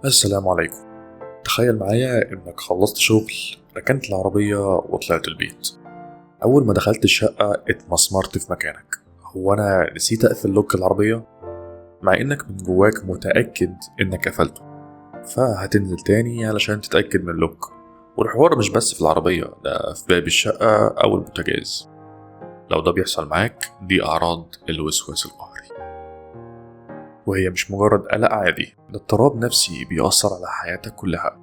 السلام عليكم. تخيل معايا انك خلصت شغل، ركنت العربية وطلعت البيت. اول ما دخلت الشقة اتمسمرت في مكانك. هو انا نسيت اقفل lock العربية؟ مع انك من جواك متأكد انك قفلته، فهتنزل تاني علشان تتأكد من ال lock. والحوار مش بس في العربية، ده في باب الشقة او البوتاجاز. لو ده بيحصل معاك، دي اعراض الوسواس القهري، وهي مش مجرد قلق عادي، ده اضطراب نفسي بيأثر على حياتك كلها.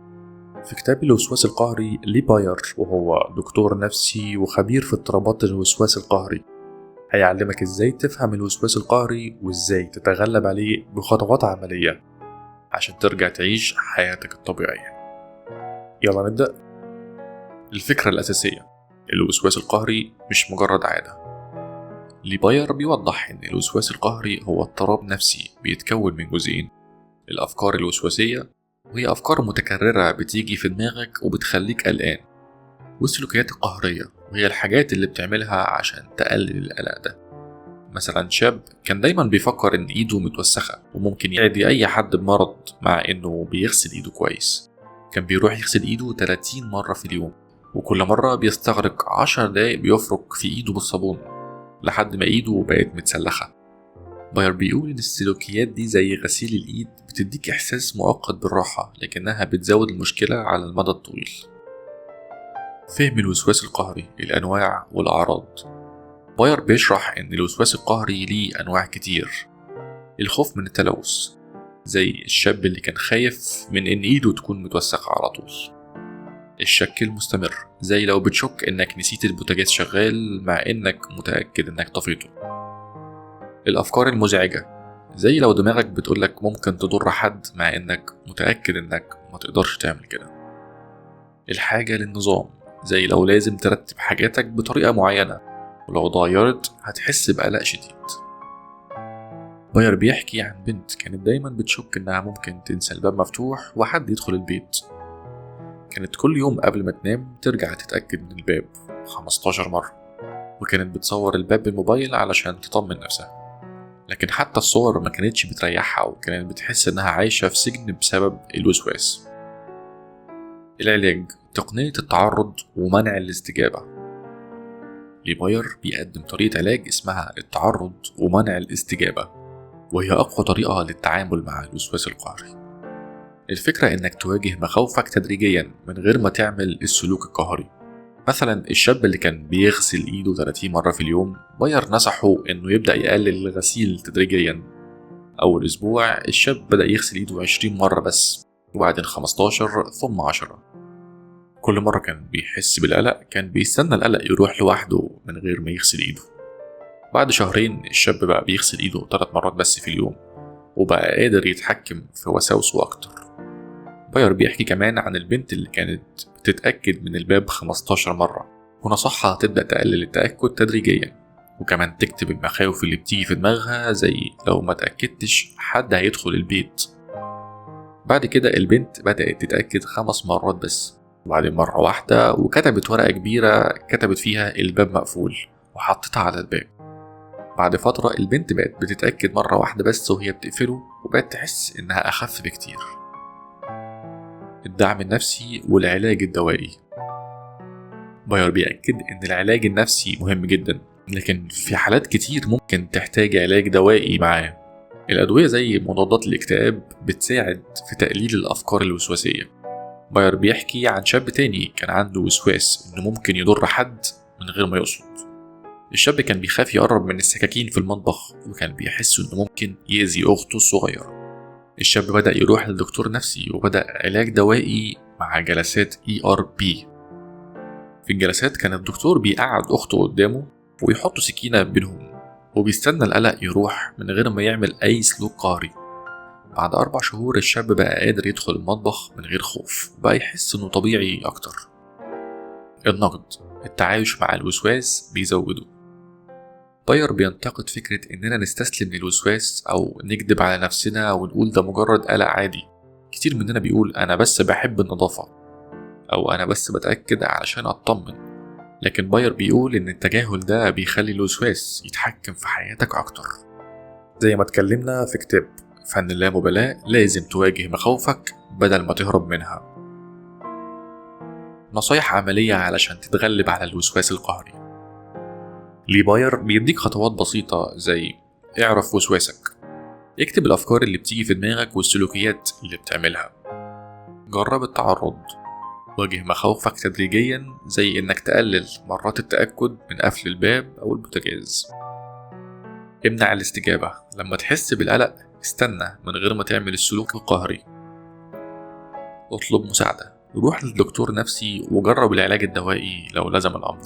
في كتاب الوسواس القهري لي باير، وهو دكتور نفسي وخبير في اضطرابات الوسواس القهري، هيعلمك ازاي تفهم الوسواس القهري وازاي تتغلب عليه بخطوات عملية عشان ترجع تعيش حياتك الطبيعية. يلا نبدأ. الفكرة الأساسية: الوسواس القهري مش مجرد عادة. لي باير بيوضح إن الوسواس القهري هو اضطراب نفسي بيتكون من جزئين: الأفكار الوسواسية، وهي أفكار متكررة بتيجي في دماغك وبتخليك قلقان، والسلوكيات القهرية، وهي الحاجات اللي بتعملها عشان تقلل القلق ده. مثلا شاب كان دايما بيفكر إن إيده متوسخة وممكن يعدي أي حد بمرض مع إنه بيغسل إيده كويس. كان بيروح يغسل إيده 30 مرة في اليوم، وكل مرة بيستغرق 10 دقايق بيفرك في إيده بالصابون لحد ما إيده بقت متسلخة. باير بيقول إن السلوكيات دي زي غسيل الإيد، بتديك إحساس مؤقت بالراحة لكنها بتزود المشكلة على المدى الطويل. فهم الوسواس القهري، الأنواع والأعراض. باير بيشرح إن الوسواس القهري ليه أنواع كتير. الخوف من التلوث، زي الشاب اللي كان خايف من إن إيده تكون متوسخة على طول. الشك المستمر، زي لو بتشك إنك نسيت البوتاجاز شغال مع إنك متأكد إنك طفيته. الأفكار المزعجة، زي لو دماغك بتقولك ممكن تضر حد مع إنك متأكد إنك ما تقدرش تعمل كده. الحاجة للنظام، زي لو لازم ترتب حاجاتك بطريقة معينة ولو اتغيرت هتحس بقلق شديد. باير بيحكي عن بنت كانت دايما بتشك إنها ممكن تنسى الباب مفتوح وحد يدخل البيت. كانت كل يوم قبل ما تنام ترجع تتأكد من الباب 15 مرة، وكانت بتصور الباب بالموبايل علشان تطمن نفسها. لكن حتى الصور ما كانتش بتريحها، وكانت بتحس إنها عايشة في سجن بسبب الوسواس. العلاج: تقنية التعرض ومنع الاستجابة. لي باير بيقدم طريقة علاج اسمها التعرض ومنع الاستجابة، وهي أقوى طريقة للتعامل مع الوسواس القهري. الفكرة إنك تواجه مخاوفك تدريجيا من غير ما تعمل السلوك القهري. مثلا الشاب اللي كان بيغسل إيده 30 مرة في اليوم، باير نصحه إنه يبدأ يقلل الغسيل تدريجيا. أول أسبوع الشاب بدأ يغسل إيده 20 مرة بس، وبعدين 15 ثم 10. كل مرة كان بيحس بالقلق كان بيستنى القلق يروح لوحده من غير ما يغسل إيده. بعد شهرين الشاب بقى بيغسل إيده 3 مرات بس في اليوم، وبقى قادر يتحكم في وساوسه أكتر. باير بيحكي كمان عن البنت اللي كانت بتتأكد من الباب 15 مرة، ونصحها تبدأ تقلل التأكد تدريجيا، وكمان تكتب المخاوف اللي بتيجي في دماغها، زي لو ما تأكدتش حد هيدخل البيت. بعد كده البنت بدأت تتأكد 5 مرات بس، وبعدين مرة واحدة، وكتبت ورقة كبيرة كتبت فيها الباب مقفول وحطتها على الباب. بعد فترة البنت بقت بتتأكد مرة واحدة بس وهي بتقفله، وبقت تحس إنها أخف بكتير. الدعم النفسي والعلاج الدوائي. باير بيأكد إن العلاج النفسي مهم جدا، لكن في حالات كتير ممكن تحتاج علاج دوائي معاه. الأدوية زي مضادات الاكتئاب بتساعد في تقليل الأفكار الوسواسية. باير بيحكي عن شاب تاني كان عنده وسواس إنه ممكن يضر حد من غير ما يقصد. الشاب كان بيخاف يقرب من السكاكين في المطبخ، وكان بيحس إنه ممكن يأذي أخته الصغيرة. الشاب بدأ يروح لدكتور نفسي وبدأ علاج دوائي مع جلسات ERP. في الجلسات كان الدكتور بيقعد أخته قدامه ويحط سكينة بينهم، وبيستنى القلق يروح من غير ما يعمل أي سلوك قهري. بعد 4 شهور الشاب بقى قادر يدخل المطبخ من غير خوف، وبقى يحس إنه طبيعي أكتر. النقد: التعايش مع الوسواس بيزوده. باير بينتقد فكرة إننا نستسلم للوسواس أو نكذب على نفسنا ونقول ده مجرد قلق عادي. كتير مننا بيقول أنا بس بحب النظافة، أو أنا بس بتأكد علشان أطمن. لكن باير بيقول إن التجاهل ده بيخلي الوسواس يتحكم في حياتك أكتر. زي ما اتكلمنا في كتاب فن اللامبالاة لازم تواجه مخاوفك بدل ما تهرب منها. نصايح عملية علشان تتغلب على الوسواس القهري. لي باير بيديك خطوات بسيطة زي اعرف وسواسك، اكتب الأفكار اللي بتيجي في دماغك والسلوكيات اللي بتعملها، جرب التعرض، واجه مخاوفك تدريجيا زي إنك تقلل مرات التأكد من قفل الباب أو البوتاجاز، امنع الاستجابة، لما تحس بالقلق استنى من غير ما تعمل السلوك القهري، اطلب مساعدة، روح للدكتور نفسي وجرب العلاج الدوائي لو لزم الأمر.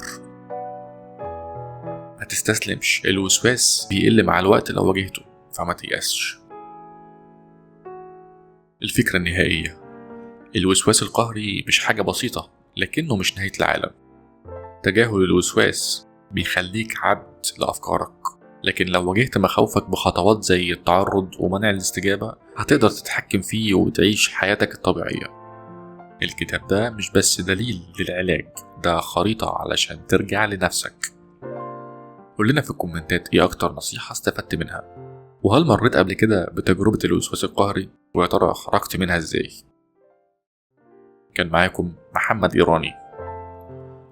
ما تستسلمش، الوسواس بيقل مع الوقت لو واجهته، فما تيأسش. الفكرة النهائية: الوسواس القهري مش حاجة بسيطة، لكنه مش نهاية العالم. تجاهل الوسواس بيخليك عبد لأفكارك، لكن لو واجهت مخاوفك بخطوات زي التعرض ومنع الاستجابة هتقدر تتحكم فيه وتعيش حياتك الطبيعية. الكتاب ده مش بس دليل للعلاج، ده خريطة علشان ترجع لنفسك. قول لنا في الكومنتات ايه اكتر نصيحة استفدت منها، وهل مريت قبل كده بتجربة الوسواس القهري، ويا ترى خرجت منها ازاي؟ كان معاكم محمد إيراني.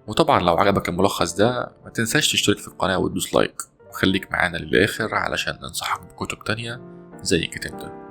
وطبعا لو عجبك الملخص ده ما تنساش تشترك في القناة وتدوس لايك، وخليك معانا للآخر علشان ننصحك بكتب تانية زي الكتاب ده.